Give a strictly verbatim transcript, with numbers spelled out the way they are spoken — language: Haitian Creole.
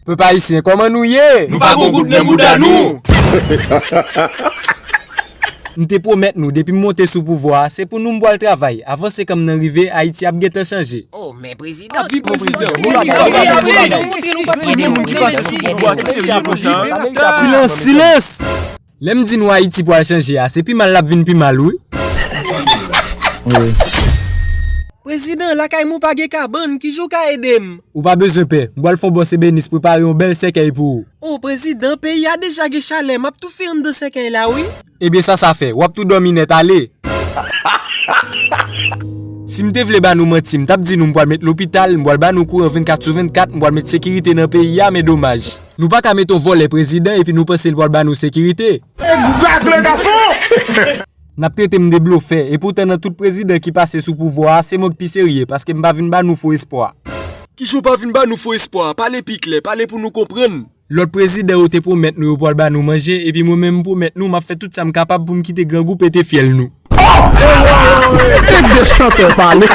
Pèp ayisyen, kòman nou ye? Nou pa gon goud nan bouda nou. M te pwomèt nou, depi m monte sou pouvwa a, se pou nou m pral travay. Avan senk an m nan rive, Ayiti ap gentan chanje. Oh, men prezidan. Avi prezidan. Silans, silans! Lè m di nou Ayiti pral chanje a, se pi mal l ap vin pi mal, wi. Prezidan, lakay mwen pa gen kabann, ki jan w ka ede m? Ou pa bezwen pè, m pral fè yon bòs ebenis prepare yon bèl sèkèy pou ou. O prezidan, peyi a deja gen chalè, m ap toufe anndan sèkèy la wi. Ebyen sa sa fè, w ap tou dòmi nèt ale. Si m te vle ba nou manti, m t ap di nou m pral met lopital, m pral ba nou kouran vennkat sou vennkat, m pral met sekirite nan peyi a, men domaj. Nou pa ka met yon vòlè prezidan epi nou panse l pral ba nou sekirite. Egzak, le gason! N ap trete m de blofè, epoutan nan tout prezidan ki pase sou pouvwa a, se mwen k pi serye, paske m pa vin ba nou fo espwa. Kijan w pa vin ba nou fo espwa? Pale pi klè, pale pou nou konprann. Lòt prezidan yo te pwomèt nou yo pral ba nou manje, epi mwen menm m pwomèt nou m ap fè tout sa m kapab pou m kite grangou pete fyèl nou. Kit de chantè pale.